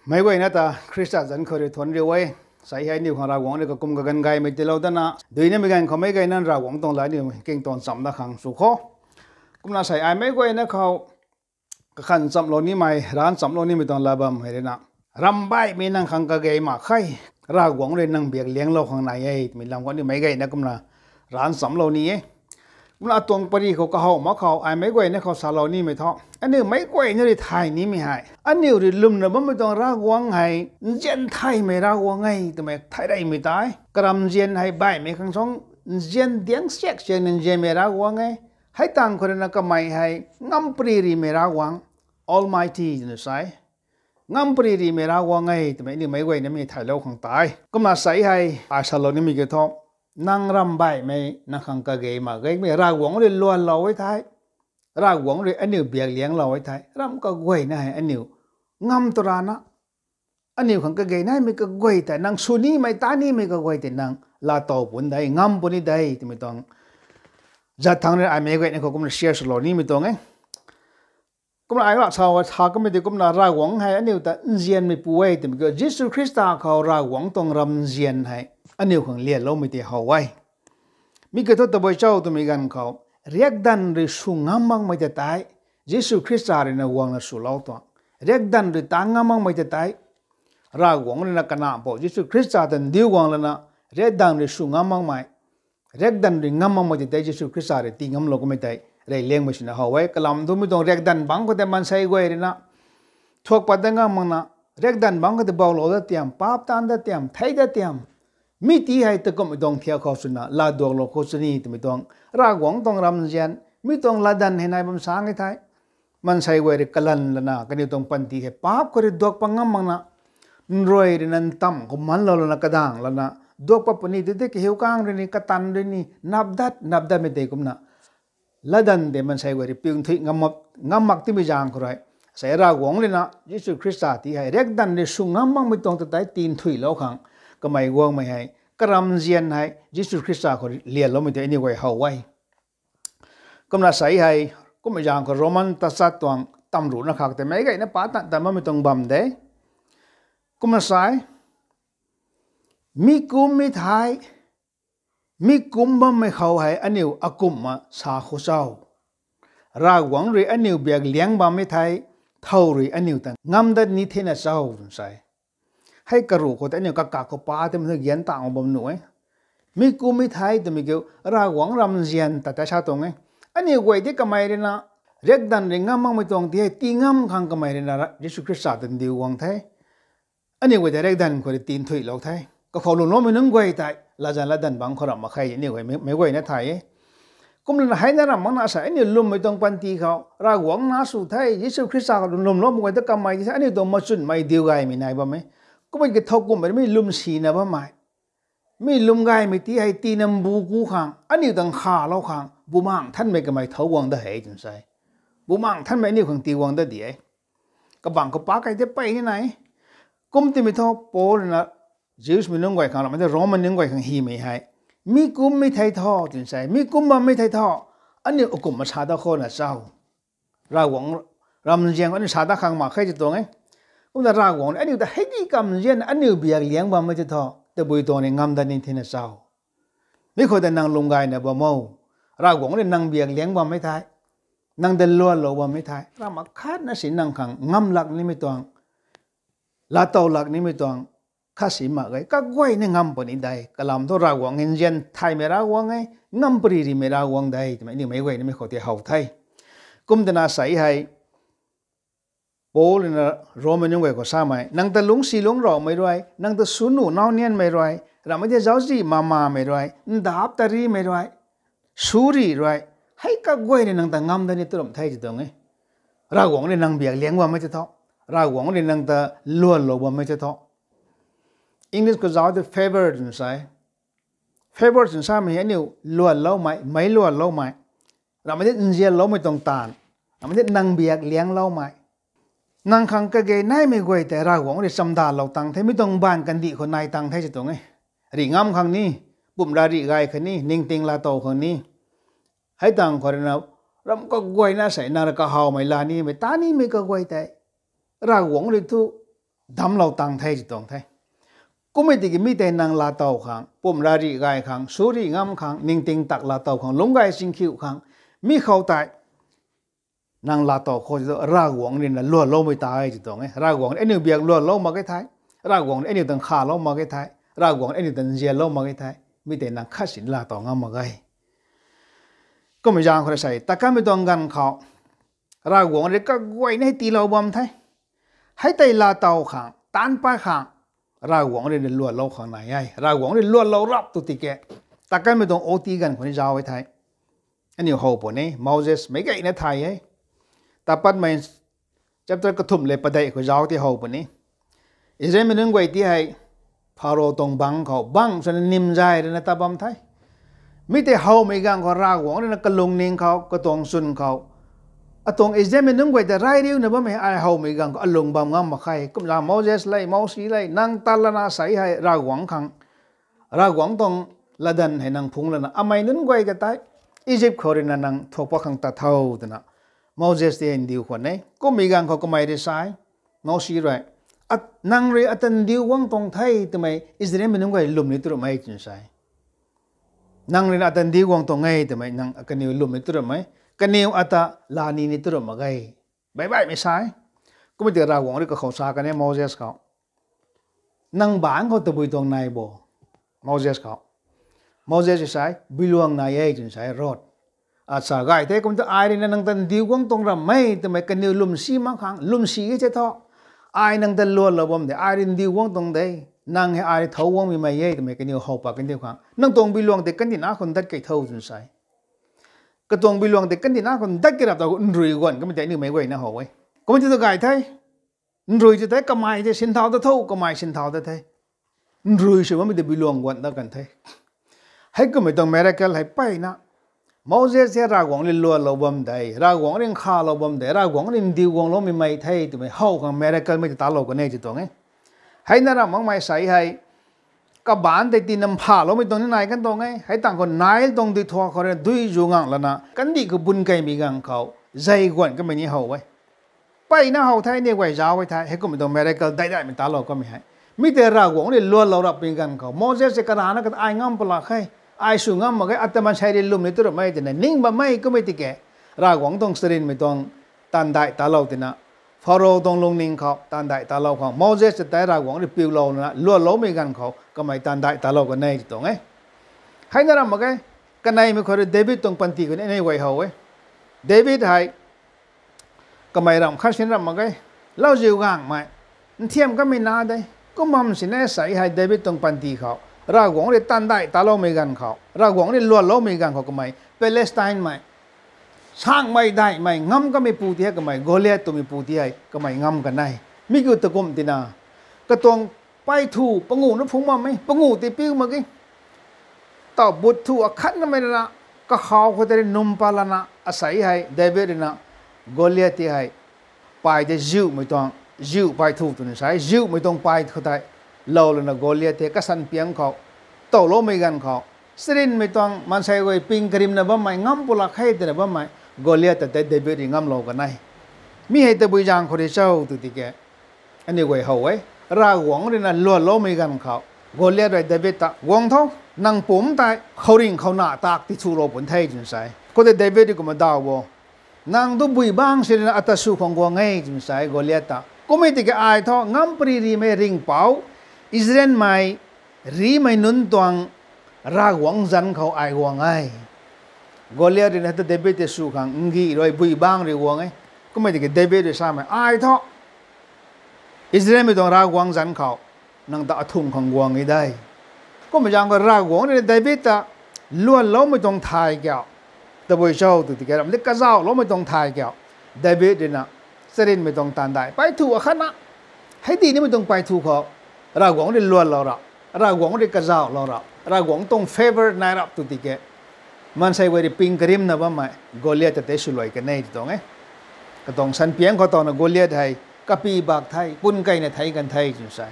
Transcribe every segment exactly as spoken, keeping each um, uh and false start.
Meic guayna ta Khrista zanc khou rui thuanc riu e. Sei hei aniu khang Ravguangc rui kakum kaganv gaymei tiilou dana, duinamei ganv khou meic guayna Ravguangc tuang lat aniu kingtuang chamna khang sw kho. Kumna sei ai meic guayna khou kakhan chamlou nimei, ranc chamlou nimei tuang lat bam hei rui na, ramh baihmei nang khang kage mak khe, Ravguangc rui nang biak lianglou khang nai e twmei lam khou aniu meic guayna kumna ranc chamlou ni e. Kumna atuang pary khou kahaw mak khou ai meic guayna khou salou nimei thu, aniu meic guayna rui thay nimei hei, aniu rui lwmna bammei tuang Ravguangc hei nzian thaymei Ravguangc e twmei thay reymei tei, karamzian hei baihmei khang suang nzian diang siak siak nzianmei Ravguangc e. Hei tang khou rui na kamei hei ngampary rimei Ravguangc, Almighty twna sa e. Ngampary rimei Ravguangc e twmei aniu meic guaynamei thaylou khang tei. Kumna sei hei ai salou nimei kiu thu, nang ramh baihmei nang khang kage mak ge, mei Ravguangc rui luanlou e thei, Ravguangc rui aniu biak lianglou e thei, ramh kaguayna hei aniu ngam tu rana, aniu khang kage naimei kaguay tei, nang sw nimei ta nimei kaguay tei nang laatow puni de, ngam puni de twmei tuang zat thangc rui ai meic guayna khou kumna share swlou nimei tuang e. Kumna ai rak sa, sa kamei tei kumna Ravguangc hei aniu ta nzianmeipu e twmei kiu, Jisu Khrista khou Ravguangc tuang ramzian hei aniu khang lianloumei tei how e. Mi kiu thu tabui cho twmei ganv khou, riakdanv rui sw ngam makmei ta tei, Jisu Khrista rui na guangna swlou tuang. Riakdanv rui ta ngam makmei ta tei, Ravguangc rui na Kanac Mpouh Jisu Khrista ta ndiu guang lana, riakdanv rui sw ngam makmei, riakdanv rui ngam makmei ta tei Jisu Khrista rui tii ngamlou kamei tei reyliangmei swna how e. Kalam thu mi tuang riakdanv bangc khou tei maansei guay rui na thuak pat dat ngam makna, riakdanv bangc khou tei boulou dat tiam, paap taanv dat tiam, thei dat tiam, mi ti hei takumhmei tuang thiak khou swna laaduaklou khou sini twmei tuang Ravguangc tuang ramzian, mi tuang latdanv hei nai bam sang e thei, maansei guay rui kalan lana kaniw tuang panty hei paap khou rui duak pat ngam makna, nrui rui na ntamv khou manlou lana kadang lana duak pat puni tei tei kahiu kang rui ni, katan rui ni, nap dat nap datmei tei kumna latdanv tei maansei guay rui piu nthuih ngam mak, ngam mak timei zaeng khou rui, sei Ravguangc rui na Jisu Khrista ti hei riakdanv rui sw ngam makmei tuang ta tei tinthuilou khang kamei guangmei hei, karamzian hei Jisu Khrista khou lianloumei tei aniu guay how e. Kumna sei hei, kummei zaeng khou Roman tachat tuang tamruhna khak tei meic guayna pa tan tan bammei tuang bam de. Kumna sei, mi kum mi thei, mi kum bammei khou hei aniu akumhna sa khou cho? Ravguangc rui aniu biak liang bammei thei, thow rui aniu ta ngam dat ni thena cho twna sa e. Hei karuh khou tei aniu kakak khou pa tei mei thu gian tang bam nuh e. Mi kum mi thei twmei kiu Ravguangc ramzian ta tei sa tuang e. Aniu guay tei kamei rui na riakdanv rui ngam makmei tuang ti hei tii ngam khang kamei rui na Jisu Khrista ta ndiu guang the. Aniu guay tei riakdanv khou rui tinthuilou the. Kakhou lwmloumei nunc guay tei latzan latdanv bangc khou ramh mak khe aniu guay mei, meic guayna thay e. Kumlana heina ramh makna sei aniu lwmmei tuang panty khou Ravguangc na sw the, Jisu Khrista khou lwmloumei guay ta kamei ti the, aniu tuang machunmei diu gaymei nai bam e. Kummei ki thow kumhmei mi lwmsina bammei, mi lwm gaymei ti hei tii nam bu ku khang, aniu tang khalou khang Bumaengh Nthanmei kamei thow guang da hei twna sa e. Bumaengh Nthanmei aniu khang tii guang da di e. Kabangc khou pa kei tei pey ni nai. Kum timei thu Paul rui na Jews mei nunc guay khang ramhmei tei Roman nunc guay khang hymei hei, mi kum mi thei thu twna sa e, mi kum bammei thei thu, aniu akumhna sa dat khou na cho? Ravguangc ramzian aniu sa dat khang mak khe ti tuang e. Kumna Ravguangc aniu ta hei di kamzian aniu biak liang bammei tei thu tabui tuang ni ngam dat ni thena cho? Mi khou tei nang lwm gayna bam o. Ravguangc rui nang biak liang bammei thei, nang ta luanlou bammei thei, ramh akhatna si nang khang ngam lak nimei tuang, laatow lak nimei tuang khat si mak ge, kaguayna ngam puni de. Kalam thu Ravguangc nzian thaymei Ravguangc e, ngampary rimei Ravguangc de twmei aniu meic guaynamei khou tei how the. Kum twna sei hei, Paul rui na Roman nunc guay khou samei, nang ta lungcsi lungcrauhmei rui, nang ta sunu naunianmei rui, ramhmei tei zauczih mamamei rui, ndap ta rimei rui, suri rui, hei kaguayna nang ta ngam dat ni tu ramh the ti tuang e. Ravguangc rui nang biak liang bammei tei thu, Ravguangc rui nang ta luanlou bammei tei thu, English khou zauc tei favour twna sa e. Favour twna samei hei aniu luanloumei, meic luanloumei, ramhmei tei nzianloumei tuang taanv, ramhmei tei nang biak liangloumei. Nang khang kage naimei guay tei Ravguangc rui chamdalou tang the, mi tuang baanv kandih khou nai tang the ti tuang e. Rih ngam khang ni, pumh ra rih gay khang ni, ningting laatow khang ni, hei tang khou rui na, ramh kaguayna sei nang rui kahawmei la nimei ta nimei kaguay tei Ravguangc rui thu damclou tang the ti tuang the. Kummei tiki mi tei nang laatow khang, pumc rarih gay khang, suri ngam khang, ningting tak laatow khang, lungc gay chingkhiu khang, mi khou tei nang laatow khou ti tu Ravguangc rui na luanloumei ta e ti tuang e. Ravguangc rui aniu biak luanlou mak e the. Ravguangc rui aniu ta nkhavlou mak e the. Ravguangc rui aniu ta nzianlou mak e the. Mi tei nang khat sin laatow ngam mak e. Kummei zaeng khou rui sei, ta kanmei tuang ganv khou Ravguangc rui kaguayna hei tiilou bam the. Hei tei laatow khang, taanc pat khang, Ravguangc rui na luanlou khang nai e. Ravguangc rui luanlou rap tu tiki, ta kanmei tuang oti ganv khou ni zauc e the. Aniu how puni, Moses meic gayna thay e. Ta patmei chapter kathumh le padeih khou zauc ti how puni. Israelmei nunc guay ti hei Pharaoh tuang bangc khou bangc swna nimzay rui na ta bam the. Mi tei howmei ganv khou Ravguangc rui na kalungning khou, katuang chwn khou, atuang Israelmei nunc guay ta rai riuna bammei ai howmei ganv khou alung bam ngam mak khe. Kumna Moses le, Mosi le, nang tat lana sei hei Ravguangc khang, Ravguangc tuang latdanv hei nang phungc lana amei nunc guay ta tei Egypt khou rui na nang thuak pat khang tat tho twna Moses ti hei ndiu khwan e. Kummei ganv khou kamei rui sa e, Mosi rui, At, nang rui ata ndiu guang tuang the twmei Israelmei nunc guay lwm ni tu ramh e twna sa e. Nang rui na ata ndiu guang tuang e twmei nang kaniw lwm ni tu ramh e. Kaniw ata laa ni ni tu ramh mak ge. Baih baihmei sa e. Kummei tiki Ravguangc rui kakhou sa kan e Moses khou, nang baanc khou tabui tuang nai bo? Moses khou, Moses rui sa e, biluang nai e twna sa e, rod. Asa gay the, kum tu ai rui na nang ta ndiu guang tuang ramh e twmei kaniw lwmsi mak khang, lwmsi e the thu, ai nang ta luanlou bam de, ai rui ndiu guang tuang de, nang hei ai rui thouc guangmei mei e twmei kaniw how pat kan diu khang, nang tuang biluang tei kandihna khou ndat kei tho twna sa e. Katuang biluang tei kandihna khou ndat kei rap ta nrui guan kamei tei aniu meic guayna how e. Kummei ti tu gay the. Nrui ti tei kamei tei sinthau ta tho, kamei sinthau ta the. Nrui sw bammei tei biluang guan dat kan the. Heikummei tuang miracle hei mpeyna Moses hei Ravguangc rui luanlou bam de, Ravguangc rui nkhavlou bam de, Ravguangc rui ndiu guangloumei mei the twmei how khang miracle mei tei talou kan e ti tuang e. Heina ramh makmei sei hei, kabaanc tei tina mphaloumei tuang ni nai kan tuang e. Hei tangv khou Nile tuang dui thuak khou rui dui zu ngangh lana kandih khou bun keymei ganv khou zei guan kamei ni how e. Mpeyna how the, aniw guay zauc e the, heikummei tuang miracle daidaihmei talou kamei hei. Mi tei Ravguangc rui luanlou rapmei ganv khou Moses tei karana kata ai ngam pwlak khe, ai sw ngam mak ge, ata maansei rui lwm ni tu ramh e twna ning bammei kummei tiki, Ravguangc tuang charynmei tuang taanv daih talou tina, Pharaoh tuang lungning khou taanv daih talou khou Moses ta tei Ravguangc rui piulouna luanloumei ganv khou kamei taanv daih talou kan e ti tuang e. Heina ramh mak ge, kaneimei khou rui David tuang panty khou ni aniw guay how e. David hei kamei ramh khat sin ramh mak ge, lauziu gangmei, nthiam kamei na de. Kum bam sini sei hei David tuang panty khou Ravguangc rui taanv daih taloumei ganv khou, Ravguangc rui luanloumei ganv khou kamei Palestinemei, sangmei daihmei ngam kameipu ti hei kamei Goliath twmeipu ti hei kamei ngam kan e. Mi kiu ta kum tina, katuang paithu panguh na phungc bammei, panguh tei piu mak ge. Taw but thu akhatnamei rana, kakhou khou tei rui num pat lana asei hei David rui na Goliath ti hei pai tei ziumei tuang, ziu paithu twna sa e, ziumei tuang pai khou tei lou lana Goliath tei kasan piang khou towloumei ganv khou, charynmei tuang maansei guay ping karimna bammei, ngam pwlak khe twna bammei Goliath ta tei David rui ngamlou kan e. Mi hei tabui zaeng khou rui cho tw tiki, aniw guay how e, Ravguangc rui na luanloumei ganv khou Goliath rui David ta, guang tho, nang pumc tei khouringh khou na tak ti thulou pun the twna sa e. Khoutei David rui kumna daw bo, nang tu bui bangc si rui na ata sw khang guang e twna sa e Goliath ta. Kummei tiki ai thu ngam pary rimei ringhpouc, Israelmei rimei nunc tuang Ravguangc zanc khou ai guang e. Goliath rui na ta David tei sw khang ngih rui bui bangc rui guang e. Kummei tiki David rui samei, ai thu Israelmei tuang Ravguangc zanc khou nang ta athung khang guang e de. Kummei zaeng khou Ravguangc rui na David ta luanloumei tuang thay kiu, tabui cho tw tiki ramh di kazauhloumei tuang thay kiu, David rui na charynmei tuang taanv daih paithu akhatna, hei di nimei tuang paithu khou Ravguangc rui luanlou rap, Ravguangc rui kazauhlou rap, Ravguangc tuang favour nai rap tw tiki, maansei guay rui ping karimna bammei Goliath ta tei swluai kan e ti tuang e. Katuang san piang khou towna Goliath hei kapy bak the, pun keyna thei kan the twna sa e.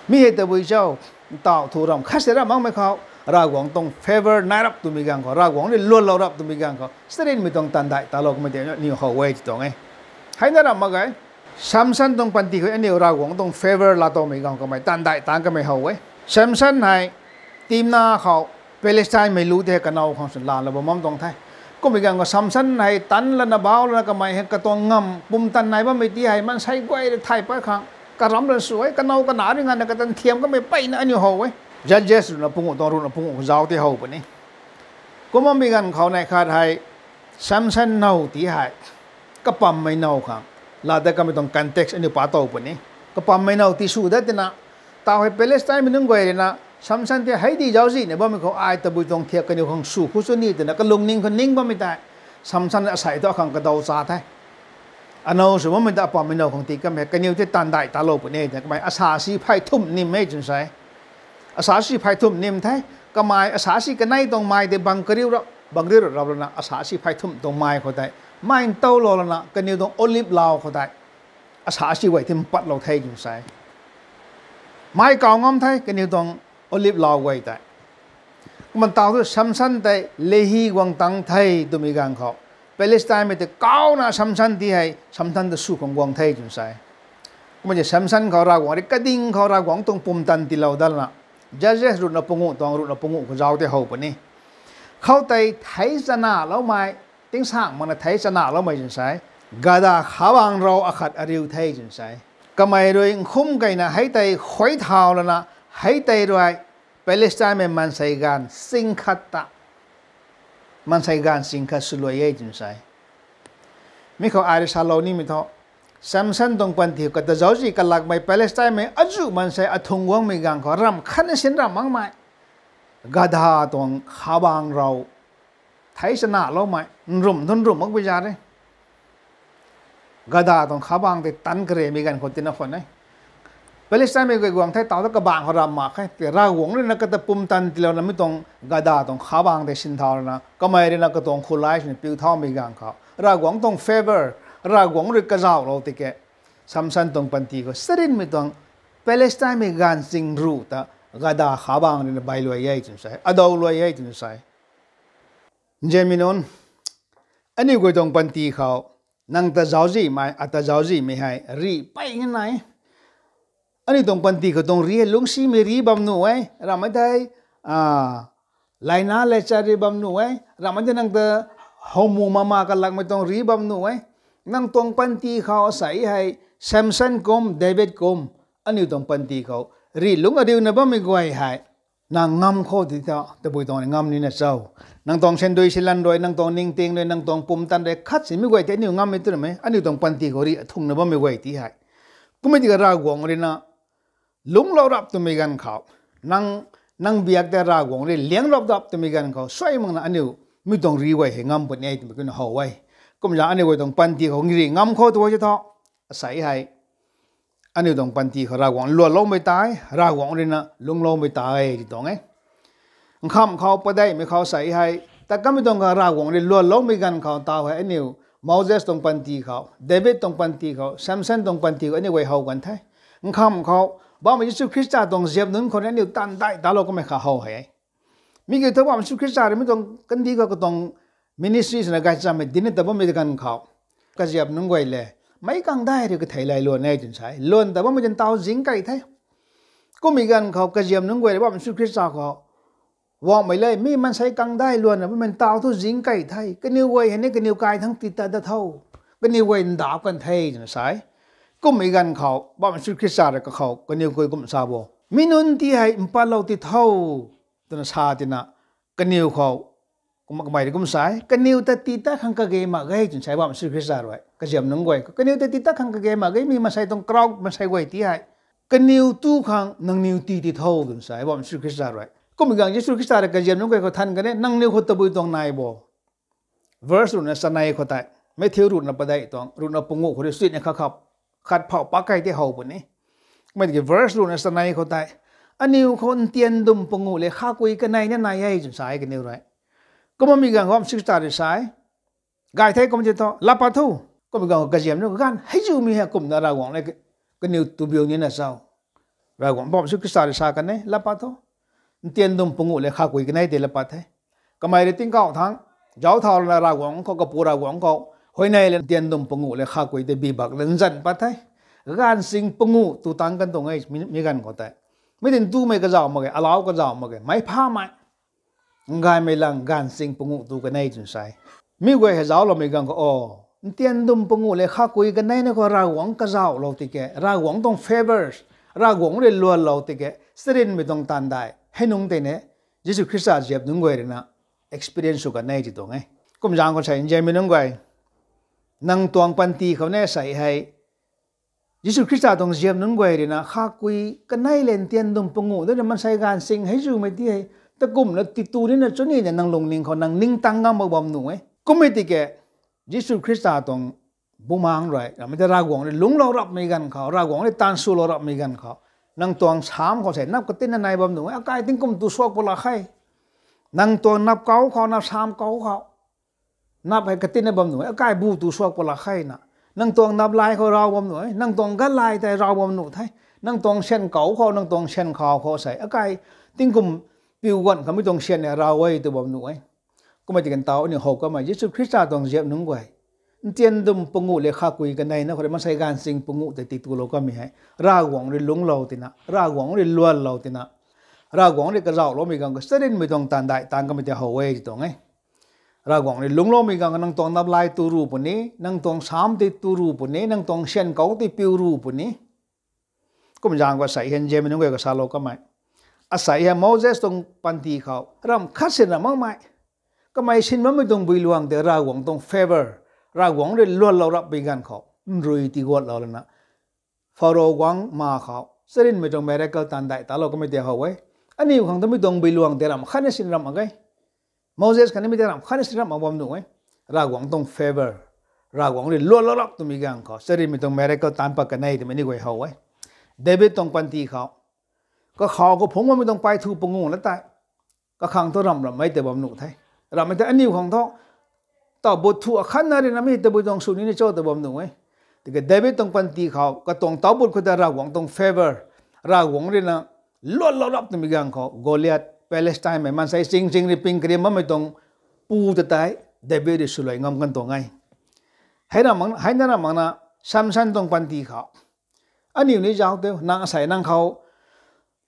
Mi hei tabui cho, ntaw thu ramh khat si ramh makmei khou Ravguangc tuang favour nai rap twmei ganv khou, Ravguangc rui luanlou rap twmei ganv khou charynmei tuang taanv daih talou kamei tei aniw how e ti tuang e. Heina ramh mak ge, Samson tuang panty khou aniu Ravguangc tuang favour laa towmei ganv kamei taanv dai tangc kamei how e. Samson hei Timna khou Palestine mei lu tei kanow khang swn laalou bam bam tuang the. Kummei ganv khou Samson hei tanc lana bauc lana kamei hei katuang ngamv pumtan nai bammei ti hei maansei guay rui thay pat khang karamc lana sw e, kanow kana rui nganvna katan thiam kamei mpeyna aniu how e. Judges ruhna panguh tuang ruhna panguh khou zauc tei how puni. Kum bammei ganv khou neih khat hei Samson now ti hei kapammei now khang laa dat kamei tuang context aniu pa tow puni. Kapammei now ti sw dat tina, taw hei Palestine mei nunc guay ruina Samson tei hei di zauczihna bammei khou ai tabui tuang thiak kaniw khang sw khou sw ni twna kalungning khou ning bammei tei Samson asei thu akhang kadaw cha the. Anow sw bammei ta apammei now khang ti kamei kaniw tei taanv dai talou puni twna kamei asa si phey thumh nim e twna sa e. Asa si phey thumh nim the. Kamei asa si kanei tuang mei tei bang kariu ra, bang kariu ra rap lana asa si phey thumh tuang mei khou tei mei ntowlou lana kaniw tuang olive lau khou tei asa si guay ti mpatlou the twna sa e. Mei kaw ngam the kaniw tuang olive lau guay tei. Kumna taw thu Samson tei Lehi guang tang the twmei ganv khou Palestine mei tei kauna Samson ti hei Samson ta sw khang guang the twna sa e. Kumna Samson khou Ravguangc rui kading khou Ravguangc tuang pumtan tiilou dat lana Judges ruhna panguh tuang ruhna panguh khou zauc tei how puni. Khoutei theic chanaloumei, tingsaeng makna theic chanaloumei twna sa e, gada khabang rou akhat ariu the twna sa e. Kamei rui nkhum keyna hei tei khuay thau lana hei tei rui Palestine mei maansei ganv sing khat ta maansei ganv sing khat swluai e twna sa e. Mi khou ai rui salou nimei thu Samson tuang panty khou kata zauczih kalakmei Palestine mei azuh maansei athung guangmei ganv khou ramh khatna sin ramh makmei gada tuang khabang rou theic chanaloumei nrumh thu nrumh makpui za e. Gada tuang khabang tei tanc karemei ganv khou tina khwan e. Palestine mei guay guang the taw ta kabang khou ramh mak khe tei Ravguangc ruina kata pumtan tiilouna mi tuang gada tuang khabang tei sinthau lana kamei ruina katuang khulai swna piu thaumei ganv khou Ravguangc tuang favour, Ravguangc rui kazauhlou tiki Samson tuang panty khou sarinmei tuang Palestine mei ganv sing ruh ta gada khabang ruina bailuai e twna sa e, adawluai e twna sa e. Nzianmei nunc, aniu guay tuang panty khou nang ta zauczihmei, ata zauczihmei hei rih peyna nai. Aniu tuang panty khou tuang rih hei lungcsimei rih bam nuh e, ramhmei thei, laina lechat rih bam nuh e, ramhmei thei nang ta howmu mama kalakmei tuang rih bam nuh e. Nang tuang panty khou asei hei Samson kum, David kum, aniu tuang panty khou rih lungc ariuna bammei guay hei nang ngam khou ti ta tabui tuang ngam nina cho? Nang tuang sandui silan rui, nang tuang ningting rui, nang tuang pumtan rui khat simei guay tei aniu ngammei tu ramei, aniu tuang panty khou rih athungna bammei guay ti hei. Kummei tiki Ravguangc ruina lungclou rap twmei ganv khou, nang, nang biak tei Ravguangc rui liangclou rap twmei ganv khou suai makna aniu mi tuang rih guay hei ngam puni e twmei kumna how e. Kumna aniu guay tuang panty khou rih ngam khou tu ti thu, asei hei aniu tuang panty khou Ravguangc luanloumei tei, Ravguangc ruina lungcloumei tei ti tuang e. Nkhamh khou padeihmei khou sei hei ta kamei tuang khou Ravguangc rui luanloumei ganv khou taw hei aniu Moses tuang panty khou, David tuang panty khou, Samson tuang panty khou aniu guay how kan the. Nkhamh khou Bauhmei Jisu Khrista tuang ziap nunc khou ni aniu taanv dai talou kamei kha how hei. Mi kiu thu Bauhmei Jisu Khrista rui mi tuang kandih khou katuang ministry swna gaychamei dinc ta bammei ganv khou kaziap nunc guay le meic kangdai rui kathei lay luan e twna sa e. Luan ta bammei tei taw zing key the. Kummei ganv khou kaziap nunc guay le Bauhmei Jisu Khrista khou guangmei le mi maansei kangdai luanna bammei taw thu zing key the. Kaniw guay hei ni kaniw kai thangc tii tat dat tho, kaniw guay ndauh kan the twna sa e. Kummei ganv khou Bauhmei Jisu Khrista rui kakhou kaniw guay kum sa bo, mi nunc ti hei mpatlou ti tho twna sa tina, kaniw khou kum, kamei rui kum sa e, kaniw ta tii tat khang kage mak ge twna sa e Bauhmei Jisu Khrista rui kaziap nunc guay khou. Kaniw ta tii tat khang kage mak ge, mi maansei tuang crowd maansei guay ti hei. Kaniw tu khang nangniw tii ti tho twna sa e Bauhmei Jisu Khrista rui. Kummei ganv Jisu Khrista rui kaziap nunc guay khou than kan e, nangniw khou tabui tuang nai bo? Verse ruhna chanei khou tei, Matthew ruhna padeih tuang, ruhna panguh khou rui suina kha khap, khat phouh pak key tei how puni. Kummei tiki verse ruhna chanei khou tei, aniw khou ntian dum panguh le khakui kanei na nai e twna sa e kaniw rui. Kumna mi ganv khou Bauhmei Jisu Khrista rui sa e, gay the kum ti thu, laa pat tho. Kummei ganv khou kaziap nunc ganv hei zumei hei kumna Ravguangc le kaniw tubiu nina cho? Ravguangc, Bauhmei Jisu Khrista rui sa kan e, laa pat tho. Ntian dum panguh le khakui kanei tei laa pat the. Kamei rui tingkauh thangc zauc thau lana Ravguangc khou, kapu Ravguangc khou Huayney le ntian dum panguh le khakui tei bi bak le nzan pat the. Gaanvsing panguh tu tang kan tuang e mi, mi ganv khou tei. Mi tin tumei kazauh mak ge, alau kazauh mak ge, mei phamei. Ngaymei lang gaanvsing panguh tu kanei twna sa e. Mi guay hei zaucloumei ganv khou, o, ntian dum panguh le khakui kanei na khou Ravguangc kazauhlou tiki, Ravguangc tuang favors, Ravguangc rui luanlou tiki, charynmei tuang taanv dai hei nungc tei ne, Jisu Khrista ziap nunc guay rui na experience sw kanei ti tuang e. Kum zaeng khou sei nzianmei nunc guay, nang tuang panty khou ne sei hei, Jisu Khrista tuang ziap nunc guay rui na khakui kanei le ntian dum panguh de na maansei gaanvsing hei zumei ti hei, takumna titu nina chuni de nang lungning khou nang ningtang ngam mak bam nuh e. Kummei tiki, Jisu Khrista tuang bumaengc rui, ramei tei Ravguangc rui lungclou rapmei ganv khou, Ravguangc rui taanswlou rapmei ganv khou, nang tuang sam khou sei nap katinna nai bam nuh e, akai tingkum tu suak pw lak khe. Nang tuang nap kau khou, nap sam kau khou, nap hei katinna bam nuh e, akai bu tu suak pw lak khe na. Nang tuang nap lai khou raw bam nuh e, nang tuang gat lai tei raw bam nuh the. Nang tuang syan kau khou, nang tuang syan khou khou sei, akai tingkum piu guan khou mi tuang syan hei raw e tu bam nuh e. Kummei ti kan tau aniu how kamei Jisu Khrista tuang ziap nunc guay, ntian dum panguh le khakui kanei na khou rui maansei gaanvsing panguh tei titulou kamei hei, Ravguangc rui lungclou tina, Ravguangc rui luanlou tina, Ravguangc rui kazauhloumei ganv khou charynmei tuang taanv dai tang kamei tei how e ti tuang e. Ravguangc rui lungcloumei ganv khou nang tuang nap lai tu ru puni, nang tuang sam tei tu ru puni, nang tuang syan kau tei piu ru puni. Kum zaeng khou asei hei nzianmei nunc guay kasalou kamei, asei hei Moses tuang panty khou ramh khat sin ramh makmei, kamei sin bammei tuang builuang tei Ravguangc tuang favor, Ravguangc rui luanlou rapmei ganv khou nrui tiguatlou lana, Pharaoh guangc ma khou charynmei tuang miracle taanv dai talou kamei tei how e. Aniu khang tu mi tuang builuang tei ramh khatna sin ramh mak ge. Moses khatni mi tei ramh khatna sin ramh mak bam nuh e. Ravguangc tuang favor, Ravguangc rui luanlou rap twmei ganv khou charynmei tuang miracle taanv pat kanei twmei ni guay how e. David tuang panty khou, kakhou khou phungc bammei tuang pay thu panguh la tei, kakhang thu ramh ramhmei tei bam nuh the. Ramhmei tei aniu khang thu, taw but thu akhatna rui na mi tabui tuang sw ni ni cho ta bam nuh e. Tiki David tuang panty khou katuang taw but khou tei Ravguangc tuang favor, Ravguangc rui na luanlou rap twmei ganv khou Goliath, Palestinemei maansei ching ching rui ping kariam bammei tuang pu ta tei David rui swluai ngam kan tuang e. Hei na ramh makna Samson tuang panty khou, aniu ni zauc tei nang asei nang khou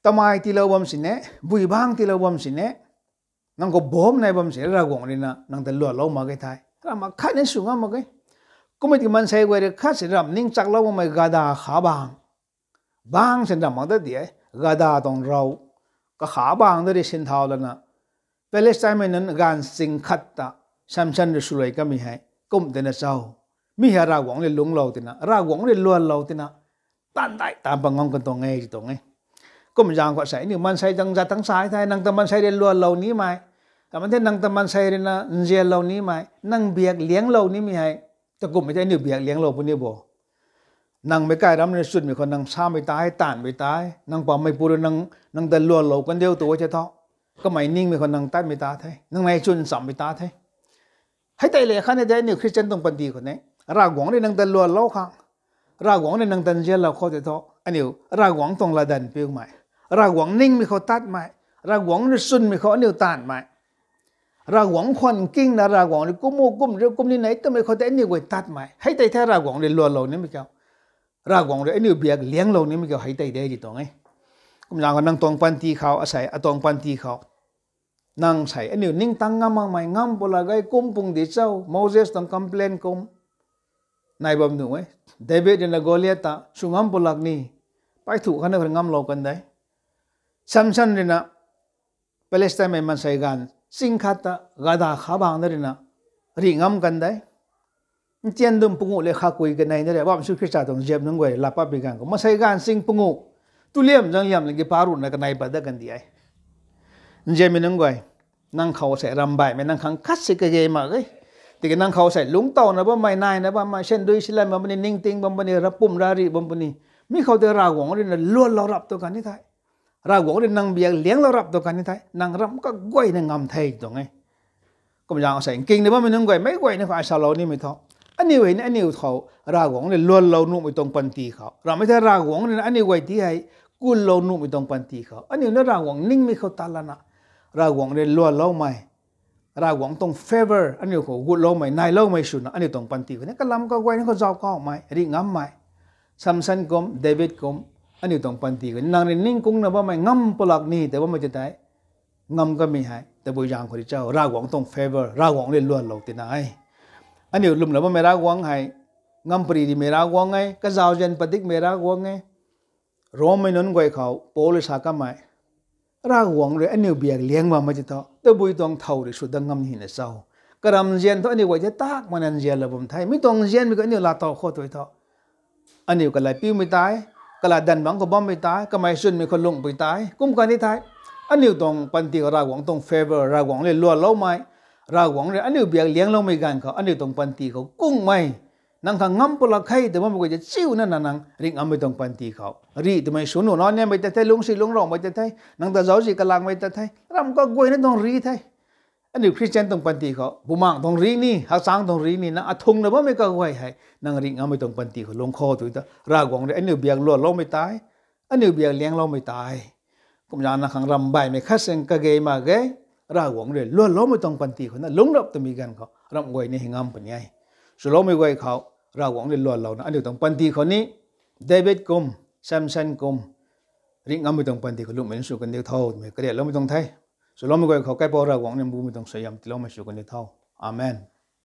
tamei tiilou bam sini, bui bangc tiilou bam sini, nang khou bomb nai bam sini Ravguangc rui na nang ta luanlou mak ge the. Ramh khat ni sw ngam mak ge. Kummei tiki maansei guay rui khat si ramh ning chaklou bammei gada kha bangc, bangc sin ramh mak ta di e, gada tuang rou, kakha bangc ta rui sinthau lana, Palestinemei nunc gaanvsing khat ta Samson rui swluai kamei hei kum tina cho? Mi hei Ravguangc rui lungclou tina, Ravguangc rui luanlou tina, taanv dai taanv pat ngam kan tuang e ti tuang e. Kum zaeng khou asei aniu maansei tang zat tang sa the, nang ta maansei rui luanlou nimei, ramei tei nang ta maansei rui na nzianlou nimei, nang biak lianglou nimei hei, takummei tei aniu biak lianglou puni bo. Nang meic kai ram rui chwnmei khou nang samei ta, taanvmei ta, nang pammeipu rui nang, nang ta luanlou kandiu tu e the thu, kamei ningmei khou nang tatmei ta the, nang nei chwn chammei ta the. Hei tei le khatni tei aniu Christian tuang panty khou ni, Ravguangc rui nang ta luanlou khang, Ravguangc rui nang ta nzianlou khou tei thu, aniu Ravguangc tuang latdanv piumei, Ravguangc ningmei khou tatmei, Ravguangc rui chwnmei khou aniu taanvmei, Ravguangc khwan kingna Ravguangc rui kum o kum riu kum ni nei twmei khou tei aniu guay tatmei hei tei the Ravguangc rui luanlou nimei kiu, Ravguangc rui aniu biak lianglou nimei kiu hei tei de ti tuang e. Kum zaeng khou nang tuang panty khou, asei atuang panty khou, nang sei aniu ningtang ngam makmei ngam pw lak ge, kum pung di cho, Moses tuang complain kum nai bam nuh e. David rui na Goliath ta sw ngam pw lak ni, pay thu khatna khou ngamlou kan de. Samson rui na Palestinemei maansei gaanv ching khat ta gada kha bangc na rui na rih ngam kan de. Ntian dum panguh le khakui kanei na rui bam Jisu Khrista tuang ziap nunc guay rui laa pat pi ganv khou maansei gaanv ching panguh, tu liam zang liam laki pa ruhna kanei pat dat kan di e. Nzianmei nunc guay, nang khou sei ramh baihmei nang khang khat si kage mak ge. Tiki nang khou sei lungctawna bammei, naina bammei, sandui silan bam puni, ningting bam puni, rapum rarih bam puni, mi khou tei Ravguangc rui na luanlou rap tu kan ni the. Ravguangc rui nang biak lianglou rap tu kan ni the. Nang ramh kaguayna ngam the tuang e. Kum zaeng asei nkingna bammei nunc guay, meic guayna khou ai salou nimei thu, aniu hei ni aniu khou Ravguangc rui luanlou nuhmei tuang panty khou, ramhmei tei Ravguangc rui na aniu guay ti hei kunlou nuhmei tuang panty khou, aniu na Ravguangc ningmei khou tat lana, Ravguangc rui luanloumei, Ravguangc tuang favour aniu khou gutloumei, nailoumei swna aniu tuang panty khou ni kalam kaguayna khou zauc kaumei, rih ngammei, Samson kum, David kum, aniu tuang panty khou ni nang rui ningkungna bammei ngam pulak ni tei bammei tei tei, ngam kamei hei tabui zaeng khou rui cho, Ravguangc tuang favour, Ravguangc rui luanlou tina e. Aniu lwmna bammei Ravguangc hei ngam pary rimei Ravguangc e, kazauzian padikmei Ravguangc e. Rommei nunc guay khou Paul rui sa kamei, Ravguangc rui aniu biak liang bammei ti thu tabui tuang thow rui sw dat ngam ni na cho? Karamzian thu aniu guay tei tak mana nzianlou bam the, mi tuang nzianmei khou aniu laa tow khou tui thu, aniu kalai piumei tei, kalai danv bangc khou bammei tei, kamei chwnmei khou lungpui tei kum kani the, aniu tuang panty khou Ravguangc tuang favour, Ravguangc rui luanloumei, Ravguangc rui aniu biak liangloumei ganv khou aniu tuang panty khou kungmei, nang khang ngam pulak khe tw bammei guay tei chiuna na nang rih ngammei tuang panty khou rih twmei sw nuh na niammei ta the, lungcsi lungc raumei ta the, nang ta zaucsi kalangmei ta the, ram kaguayna tuang rih the. Aniu Christian tuang panty khou bumaengc tuang rih ni, hakchang tuang rih ni, nang athungna bammei kaguay hei nang rih ngammei tuang panty khou lungc khou tui thu Ravguangc rui aniu biak luanloumei tei, aniu biak liangloumei tei, kumna nang khang ram baihmei khat seng kage mak ge, Ravguangc rui luanloumei tuang panty khou na lungc rap twmei ganv khou ramh guay ni hei ngam puni e. Swloumei guay khou Ravguangc rui luanlouna aniu tuang panty khou ni David kum, Samson kum, rih ngammei tuang panty khou lungcmei sw kandiu tho twmei kariatloumei tuang the. Swloumei guay khou kaipouc Ravguangc ni mbumei tuang suaihiam tiiloumei sw kandiu tho. Amen.